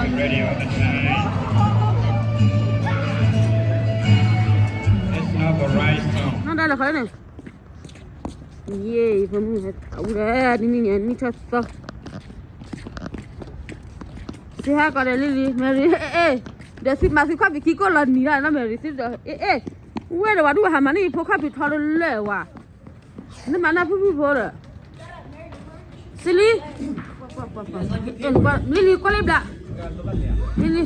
Ready all the time. That's not the right song. နီၢ်ဒၣ်လဲၤဃီန့ၣ်, ယ့ၢ် ဖိမုၣ်ဟဲအူဒီး နံၤနံၤန့ၣ် နံၣ်ထီၣ်သီ စံးဟဲကီးဒီးလံလံ Mary အ့ၣ်, ဒီးသုမၤသုခီၣ်ဖံးခံကိၣ်လီၤနံၤလီၤနီၤ Mary သုဒီး အ့ၣ်အ့ၣ်, ဝဲဒီးဝဲဒုးဟးမၤန့ၢ်ယဖိခီၣ်ဖံးထီလၢလၢာ်ဝဲ, နမၤနၢ်ဖုၣ်ဖုၣ်ဖိဒီး စံးလံ, လံလံ ကွၢ်လံဘျး, လံလံ, လံလံ.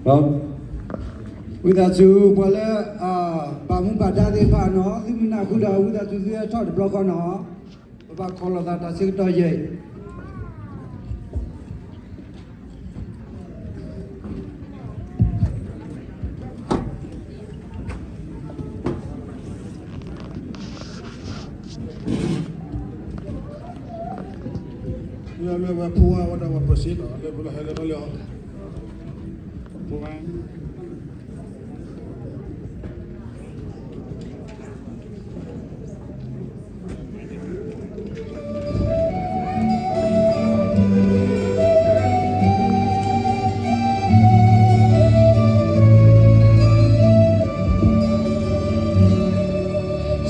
ဝံသးစူၤ ပှၤလၢ ဘၣ်မူဘၣ်ဒါသ့ၣ်တဖၣ်နီၤ သုမ့ၢ်နၢ်ဟူဒီး ဝံသးစူၤသုဟဲထီၣ်တဘျီဃီနီၤ ပဘၣ်ခီလိာ်သးတၢ်ဆၢကတီၢ်ယဲၢ် မ့ၢ်ဝဲဖိဝဲဒၣ်ဝဲပစ့ဒီး လၢပလီၢ်ဟဲလၢဘၣ်လၢ ဖိဝဲ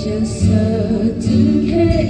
Just so to get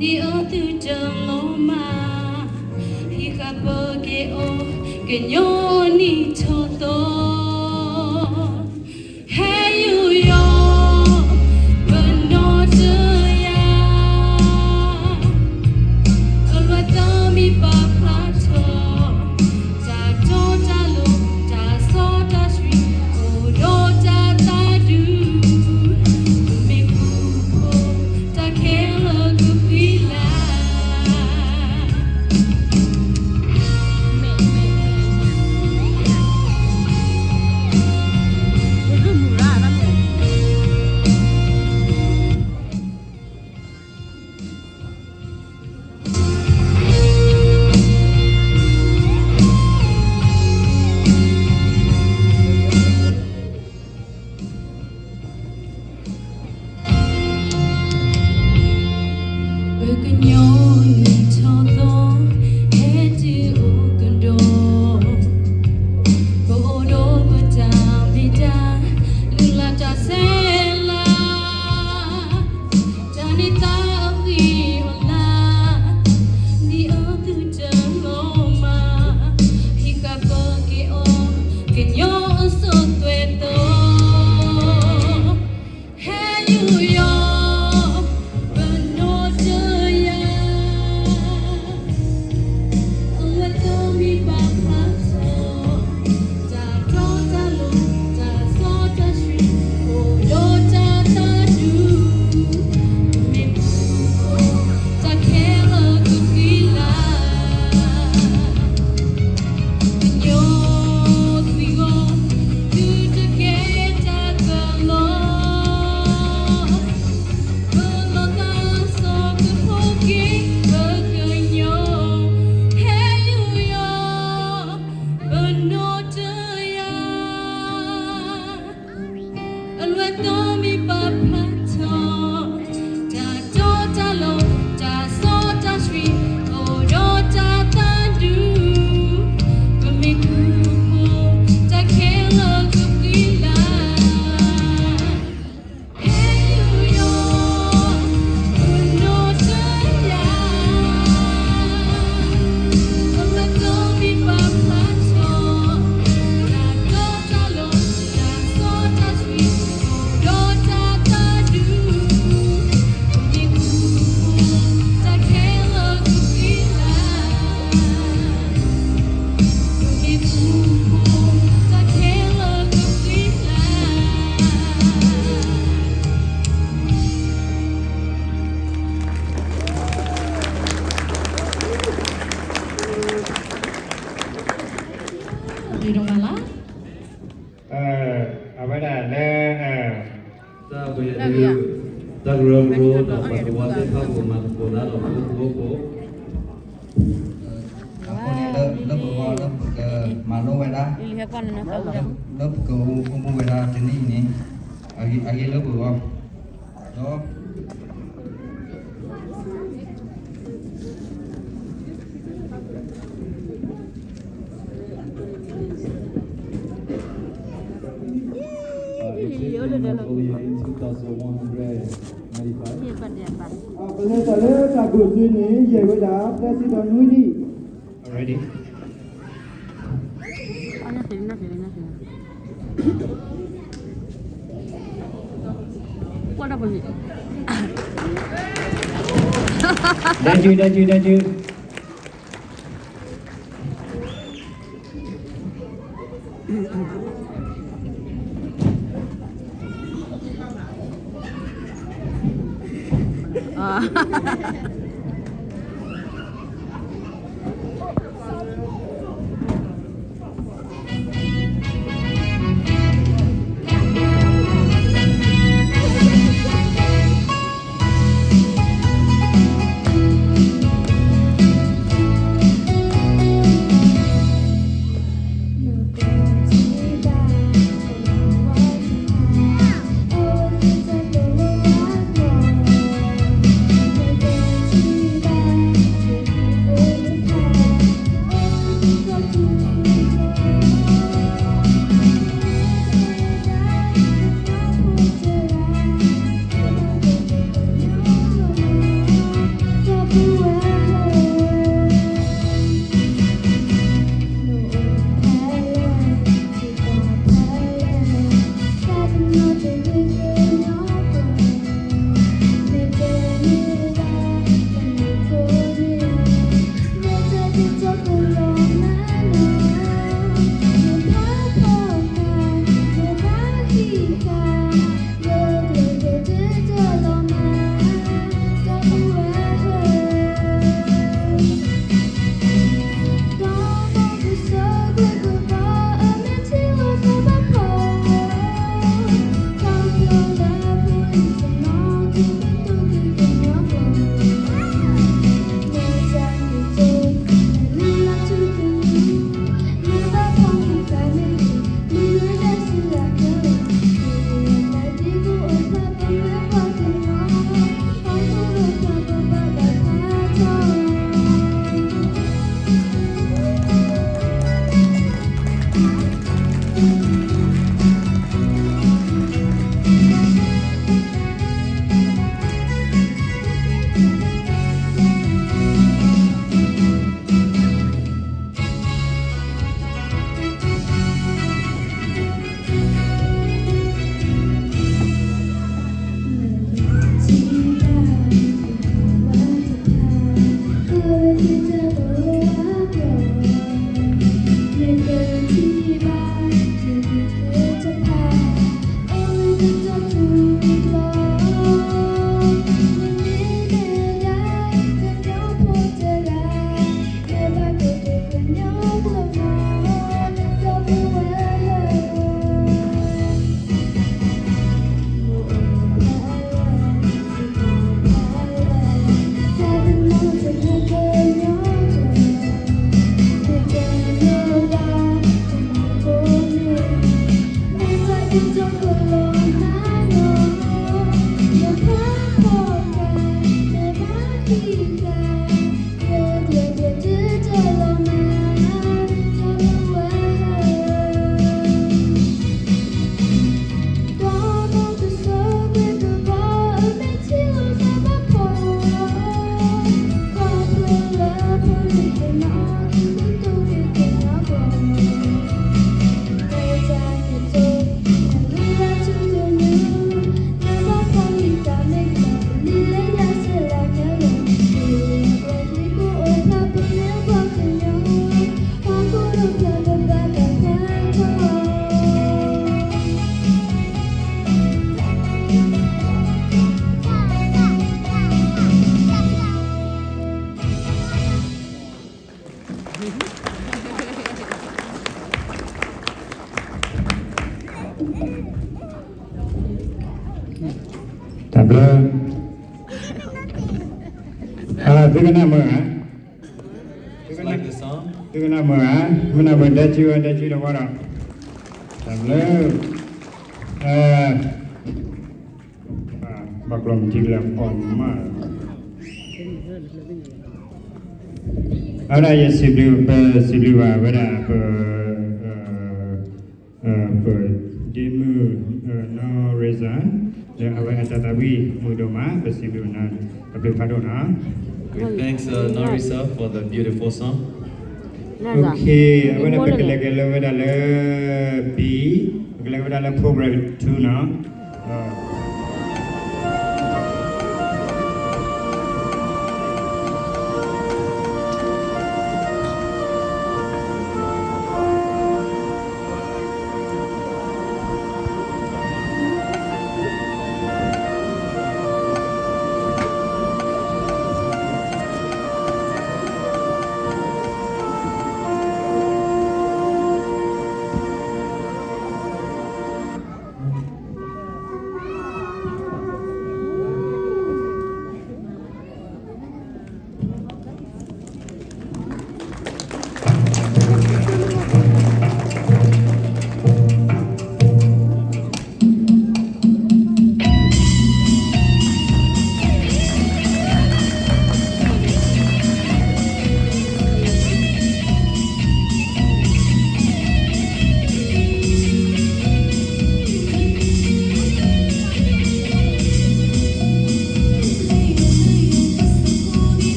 နံၣ်အုၣ်သုတလီၤမၢ်, ဟံးဃာ်ပက့ၤအီၤ ကညီနံၣ်ထီၣ်သီ, ဟဲယူၤယီၤ ပနီၣ်တယၢ်, အလွဲၢ်သီမ့ၢ်ပာ်ဖျါထီၣ် တၢ်တီတၢ်လိၤ တၢ်စီတၢ်ဆှံ အိၣ်ဒီးတၢ်သးဒူ, ပမ့ၢ်ဃူဖိ တၢ်ခဲလၢာ်ကပှံၤလၢ်. ပကညီနံၣ်ထီၣ်သီ ဟဲတုၤအိၣ်ကဒီး, ပအိၣ်ဒီးပတၢ်မ့ၢ်တၢ် လုၢ်လၢ်တၢ်ဆဲးလၤ, တၢ်န့ၢ်သါအဂံၢ်အလၤ, နံၣ်အုၣ်သုတလီၤမၢ်, ဟံးဃာ်ပက့ၤအီၤ ကညီအစိၣ်သွဲၣ်သီ, ဟဲယူၤယီၤ ပနီၣ်တယၢ်, အလွဲၢ်သီမ့ၢ်ပာ်ဖျါထီၣ် တၢ်တီတၢ်လိၤ တၢ်စီတၢ်ဆှံ အိၣ်ဒီးတၢ်သးဒူ, ပမ့ၢ်ဃူဖိ တၢ်ခဲလၢာ်ကပှံၤလၢ်. ကညီသွံၣ်ဂီၤ သုတကဲတၢ်ကလီၤ, ပလီၢ်သးစီကဖိက့ၤ ပကညီ ဟဲယူၤယီၤ ပနီၣ်တယၢ်, အလွဲၢ်သီမ့ၢ်ပာ်ဖျါထီၣ် တၢ်တီတၢ်လိၤ တၢ်စီတၢ်ဆှံ အိၣ်ဒီးတၢ်သးဒူ, ပမ့ၢ်ဃူဖိ တၢ်ခဲလၢာ်ကပှံၤလၢ်. ဟဲယူၤယီၤ ပနီၣ်တယၢ်, အလွဲၢ်သီမ့ၢ်ပာ်ဖျါထီၣ် တၢ်တီတၢ်လိၤ တၢ်စီတၢ်ဆှံ အိၣ်ဒီးတၢ်သးဒူ, ပမ့ၢ်ဃူဖိ တၢ်ခဲလၢာ်ကပှံၤလၢ်. ပမ့ၢ်ဃူဖိ တၢ်ခဲလၢာ်ကပှံၤလၢ်. ဒ်ဒီးဂၤလၢ အဝဲဒၣ်လၢ တၢ်ပှဲၤဒုး တၢ်ကရၢကရိဒီးပှၤသဝီသ့ၣ်တဖၣ်ပကမၤသကိးတၢ်ဒီးပအိၣ်ဖှိၣ်ဖိ အဃိန့ၣ် လၢပဂီၢ် လၢပကမၤလိဝဲဒၣ် လၢပကအိၣ်ဖှိၣ်ဝဲဒၣ်တနံၣ်အံၤန့ၣ် အဂ့ၤလၢပဂီၢ် ဒီး ပလဲၤတၢ်လၢတၢ်ကူၣ်သ့န့ၣ် ယဲၢ်ဝဲဒၣ် သၢဆံဒီးနွံနံၣ် Already. ဒဲကၠူ ဒဲကၠူ ဒဲကၠူ. တၢ်ဘျုး, သုကနၣ်မုာ်ဧါ, သုကနၣ်မုာ်ဧါ, မုၢ်နၢ်မုာ်ဒဲကၠူဝဲဒဲကၠူတဝီဒီး, တၢ်ဘျုး, ဘၣ်ကျီၢ်မုၢ်ထံကလၢအီၣ်မး, အဝဲဒၣ်ယစံးဘျုး ပစံးဘျုးဘၣ်ဝဲဒၣ်ပ ပဒ့မုၣ် နီၢ်ရ့စၢ် လၢအဝဲအတၢ်သးဝံၣ်မုာ်ဒိၣ်မး ပစံးဘျုးနၤ တၢ်ဘျုးဖးဒိၣ်နီၤ. We thanks uh, Norisa for the beautiful song. အဝဲဒၣ်ပကလဲၤက့ၤလၢဝဲဒၣ်လၢ B, ပကလဲၤဝဲဒၣ်လၢ program two နီၤ. တၢ်ဘျုး,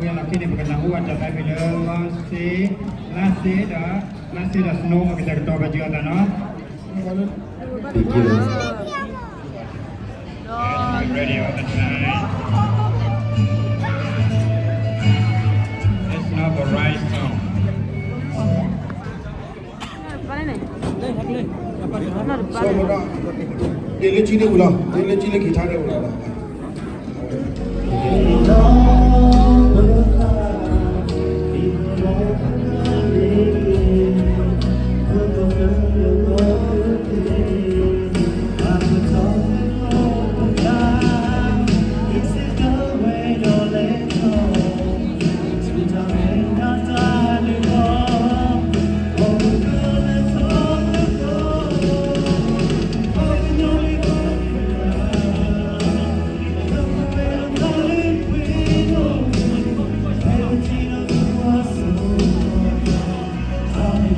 ဝံၤအလီၢ်ခံန့ၣ် ပကနၢ်ဟူအတၢ်ဖးဖံးလၢ လါစ့, လါစ့ဒီး, လါစ့ဒီး snow အကစၢ်ကတီၤပာ်စၢၤအသးနီၤ. Thank you. Ready all the time. It's not the right song. ဒ်လၢကံန့ၣ်ဝံၤလီၤ, ဒ်လၢကံလၢက့ၤထါဒဲးဝံၤလီၤ. တန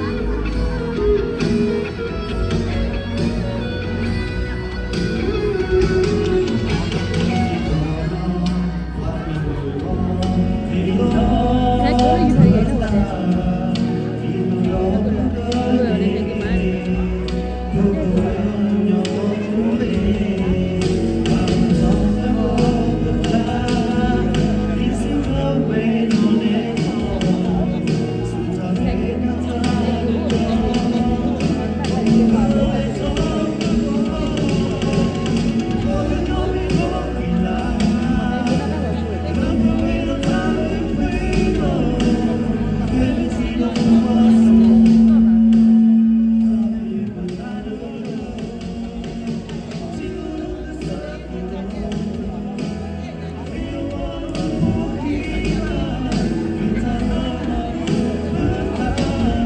ံ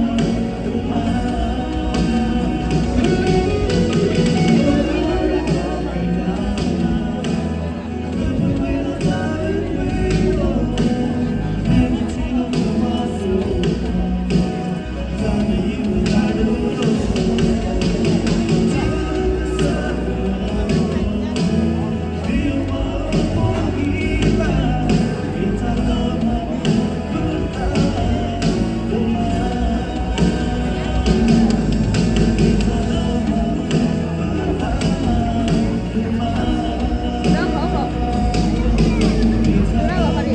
ၤအံ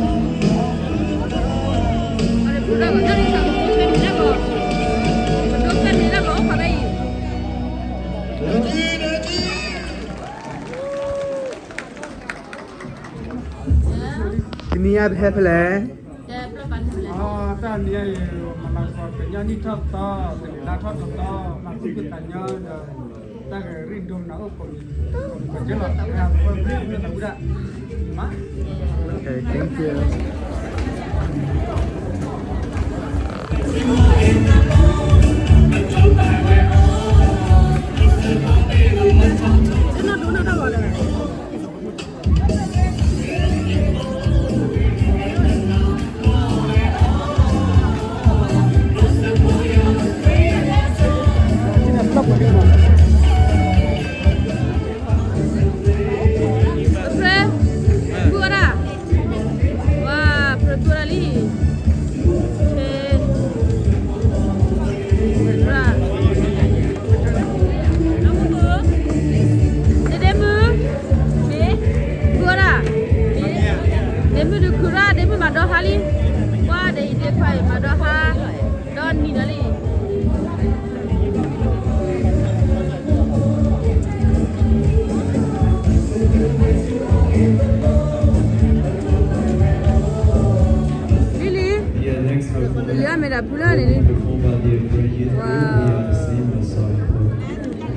ၤပဟဲဖဲလဲၣ်. တၢ်နံၤအံၤ မၤလၤကပီၤကညီနံၣ်ထီၣ်သီ, တနံၤလါထီၣ်တသီ, မၤသူၣ်ဖှံသးညီဒီး တၢ်ဂဲၤရံၣ်ဒိၣ်မးနၤအိၣ်ကိးမံၤကိးမံၤကဲလီၤ, ပှၤဘျုးမ့ၢ်သးဝံၣ်ဒၣ်. ဒ့မုၣ်, ဒ့မုၣ်ဒုးခုရၣ်, ဒ့မုၣ်မၤဒီဟါလံ, ပှၤဒ်အံၤဒ့ခွါအံၤမၤဒီဟါ, ဒီနံၤလီၤလံ.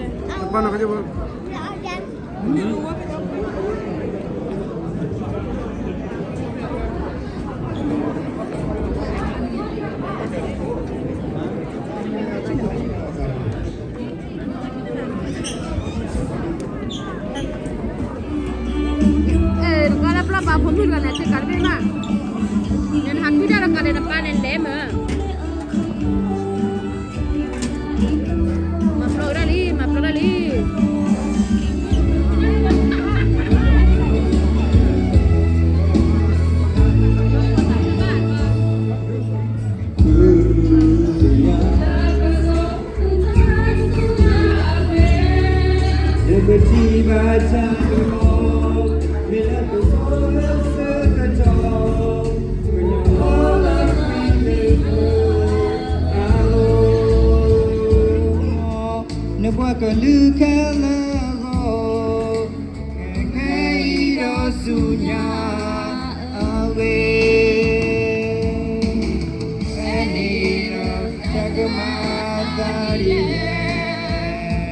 တပာ်နီၢ်ကစၢ်ဖိ အဲ တကွၢ်လၢပျီၢ်ပာ်ဖိမုၣ်တဂၤန့ၣ် စ့ကၤတဘ့ၣ်မး, နဟးကွံတၢ်တကးဒီးနပၢ်န့ၣ်လဲၤမး, မၤပျီၢ်ဝဲဒၣ်လံ မၤပျီၢ်ဒၣ်လံ. နပှၤကလုာ်ခဲလၢာ်အဂီၢ် ခဲအံၤဒီးဆူညါအဂ့ၢ်, ဖဲန့ၣ်ဒီးတၢ်ကမၤအသးဒ်လဲၣ်,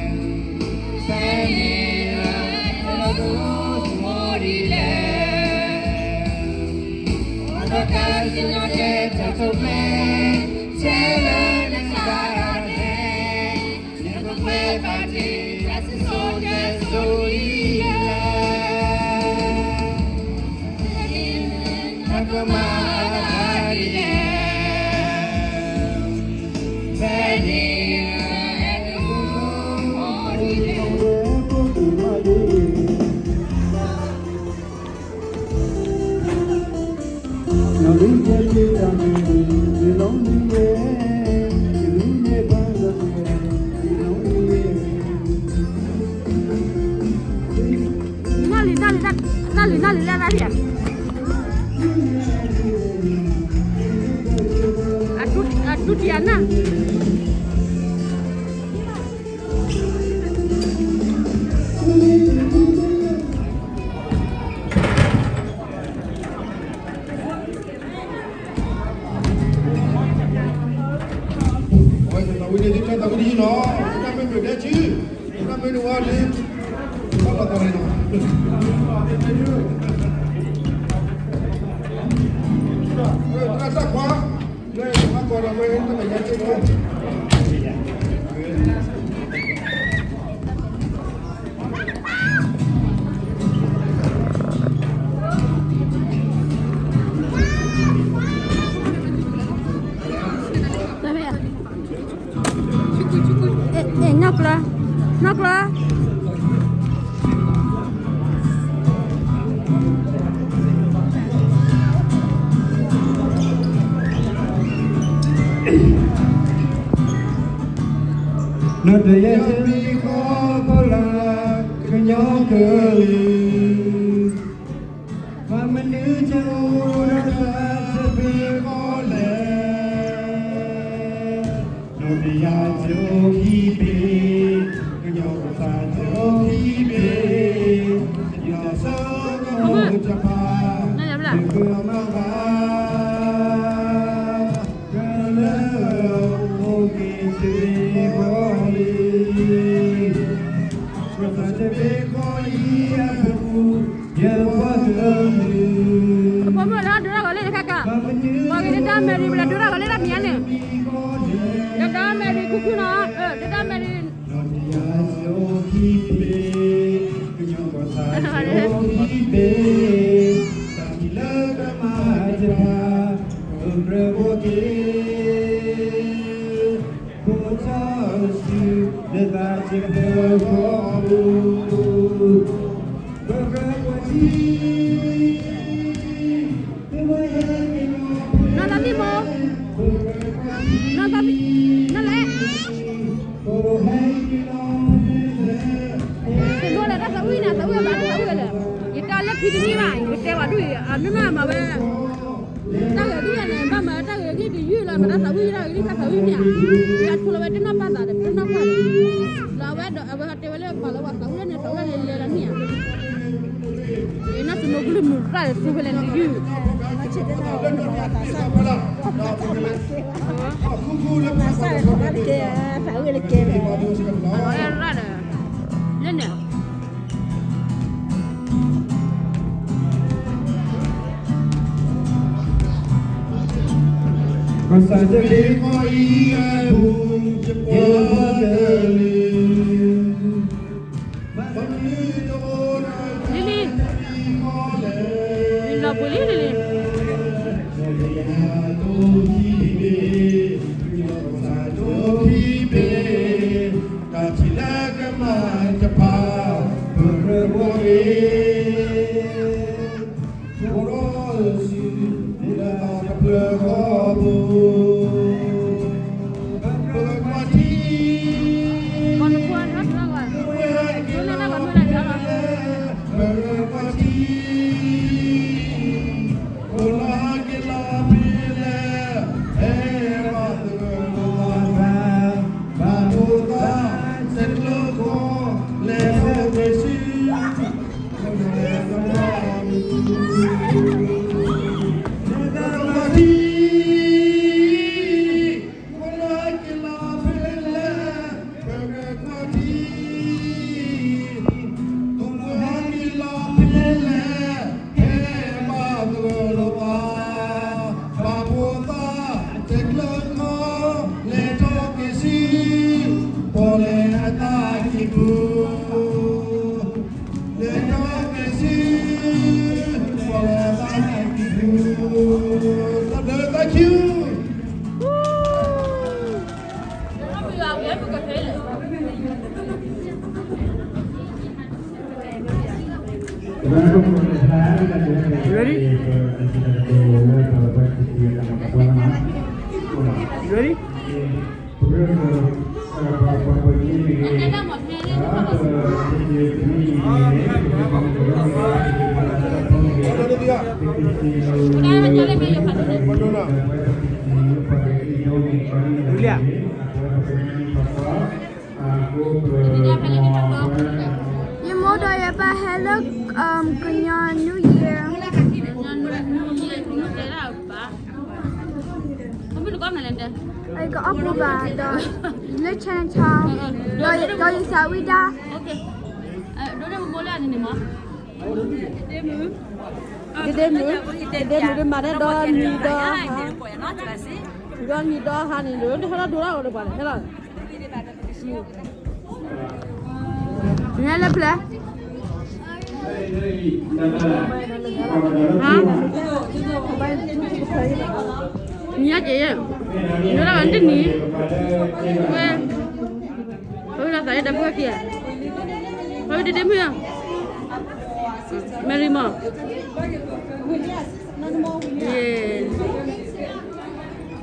ဖဲန့ၣ်ဒီး တၢ်ကမၤအသးဒ်လဲၣ်, အတၢ်စံၣ်ညီၣ်တဲတၢ်ထူၣ်ဖျဲး ထဲလၢနသးဒီးန့ၣ် နကပှဲၤဘၣ်တ့ၢ် တၢ်စံၣ်စိၤတဲစိၤဒ်လဲၣ်, တၢ်ကမၤအသးဒ်လဲၣ်, ဖဲန့ၣ် နီၢ်လံၤ နီၢ်လံၤ နီၢ်လံၤ လၢတၢ်လံၤဧါ, အဒု အဒုတိယနၢ် အဝဲသးဝံၣ်န့ၣ် ဒ်တၢ်သးဝံၣ်တယုၢ်နီၤ, တၢ်မ့ၢ်မုာ်ဒဲစု မ့ၢ်နဝါလံ, ဘၣ်လီၤကီးန့ၣ်လီၤ, တၢ်ခွါ, လၢမၤကီးဒီးဝဲတၢ်ကယၤစ့ၢ်ကီး အဲ အဲ နီၢ်ကျၢၤ, နီၢ်ကျၢၤ. နီၢ်တယဲၢ်စ့ၢ်ကီးဖီလာ် ကညီကလုာ် ဘၣ်မနုၤတအိၣ်ဒီးတၢ်သဘျ့ဃီလဲၣ်, နီၢ်တယဲၢ်စ့ၢ်ကီးခံဘ့ၣ်, ကညီကသးစ့ၢ်ကီးခံဘ့ၣ်, ယွၤဆိကမိၣ်တဖၣ် မ့ၢ်ကမၣ်ဘၣ် ကလၢအအိၣ်က့ၤတဘ့ၣ်ဃီလံ, ကသးတဘ့ၣ်ဃီအံၤအပူၤ ယပှၤကလုာ် ပှၤမုၢ်လၢဒိတၢ်ဂီၤလၢတခါကါ, ပှၤက့ၤတဒါမဲရံ ပလၢဒိတၢ်ဂီၤလၢတၢ်မံၤညါန့ၣ်, တဒါမဲရံ ခုခုနီၤ, တဒါမဲရံ နီၢ်တယဲၢ်စ့ၢ်ကီးခံဘ့ၣ်, ကညီကသးစ့ၢ်ကီးခံဘ့ၣ်, တၢ်ထံၣ်လၢကမၤတဖၣ် ပကြၢးဘိးက့ၤ ဖိထီၣ်စု လၢသးတဖျၢၣ်ဃီပူၤ, ပကြၢးကွၢ်ထံ နီၢ်သးသံမိၢ်, နီၢ်သးသံ, နီၢ်လဲၣ်, တဒိလၢတၢ်သးဝံၣ်န့ၣ် သးဝံၣ်အဘၣ်တၢ်သးဝံၣ်ဝဲလဲၣ်, ယတဲလၢခံတနံၣ်ဘၣ် ယကတဲဘၣ်ဒ်အံၤ အမ့ၢ်မးမၤဝဲ တၢ်ဂ့ၢ်ဂ့ၢ်န့ၣ် ဘၣ်မၤတၢ်ဂ့ၢ်ဂ့ၢ်တယုၢ်လီၤ မၤတၢ်သးဝံၣ်တၢ်ဂ့ၢ်ဂ့ၢ်တၢ်သးဝံၣ်မ့ၢ်ဧါ, ယထူလီၤဝဲတနီၢ်ပၢ်သးဒီး တနီၢ်ပၢ်ဒီး လီၤဝဲဒီး အဝဲတဲဝဲလၢပှၤလၢပှၤသးဝံၣ်လၢန့ၣ် သးဝံၣ်လၢလဲၤလီၤန့ၣ်ဧါ, ယနီၢ်စနိကလုၢ်မုၢ်ရၣ်ဒီးသူဝဲလဲၤတယုၢ် လၢန့ၣ် ကစၢ်တဘ့ၣ်ဃီအံၤအပူၤ ယပှၤကလုာ် လံလံ, လံလီၤပှ့ၤလံလံလံ, တၢ်ထံၣ်လၢကမၣ်တဖၣ် ပကြၢးဘိးက့ၤ ဖိထီၣ်စု လၢသးတဖျၢၣ်ဃီပူၤ ပကွၢ်ထံ ပကွၢ်ထံ ကိးလီၤဟဲက့ၤလီၤဖဲလဲၣ် ဖဲဘၣ်သဂၢၢ်လီၤဘၣ် ဘၣ်ဖိသၣ် တကျၢၤဃီ လဲၤထီၣ်က့ၤဆူ လဲၤထီၣ်က့ၤဆူ ကိးလီၤဟဲက့ၤလီၤဖဲလဲၣ် ပကွၢ်ထံ ကိးလီၤဟဲက့ၤလီၤဖဲလဲၣ် ဖဲဘၣ်သဂၢၢ်လီၤဘၣ် ဘၣ်ဖိသၣ် တကျၢၤဃီ လဲၤထီၣ်က့ၤဆူ ပီၣ်လဲၣ်အသးကံၢ်ပူၤ လဲၤထီၣ်က့ၤဆူ ပီၣ်လဲၣ်အသးကံၢ်ပူၤ တၢ်ဘျုး thank you. ယမိၢ်ဒီးယပၢ်ဟဲလၢ ကညီ New Year အံၤကအီၣ်ပူၤဘၣ်ဒီး လၢ Chinatown ဒီးယသးဝံၣ်ဒၣ် ဒ့ဒ့မုၣ်, ဒ့ဒ့မုၣ်ဒ်မၤဒ်ဒီနံၤဒီဟါ, ဒီနံၤဒီဟါန့ၣ်ဒီး တဟဲထီၣ်ဒိၣ်ထီၣ်ဒီးပှၤန့ၣ် ဟဲလီၤ, နဟဲလၢပျဲၢ်, ဟါ, နံၤအက့ၤယဲၢ်, နဒၣ်ဘၣ်နတနံၤ, ဝဲ ပဝဲဒၣ်သးယဲၢ်ဒီပုၢ်ဝဲၢ်ခံဂၤ, ပဝဲဒ့ဒ့မုၣ်, မဲရံမီၢ်, ယဲၢ်,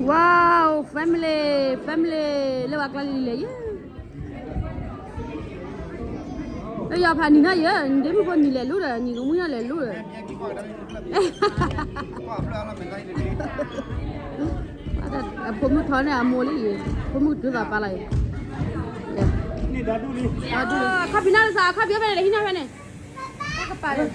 wow, family, family, လၢပှၤကျါလံၤလဲၣ်ယဲၢ်, လၢယီၤဖးနံၤနီၢ်ယဲၢ်, နဒ့မုၣ်ဖိနံၤလဲၤလိၤဒီး နံၤကမုၣ်ညါလဲၤလိၤဒီး အဖိမုၣ်ထီန့ၣ်အမိၢ်လံ, ဖိမုၣ်တုၤသးပာ်လီၤအံၤ, ခီပီနၢ်တစး ခီပီဖဲန့ၣ် ဟံးနၢ်ဖဲန့ၣ်, တၢ်ကပၤဒီး,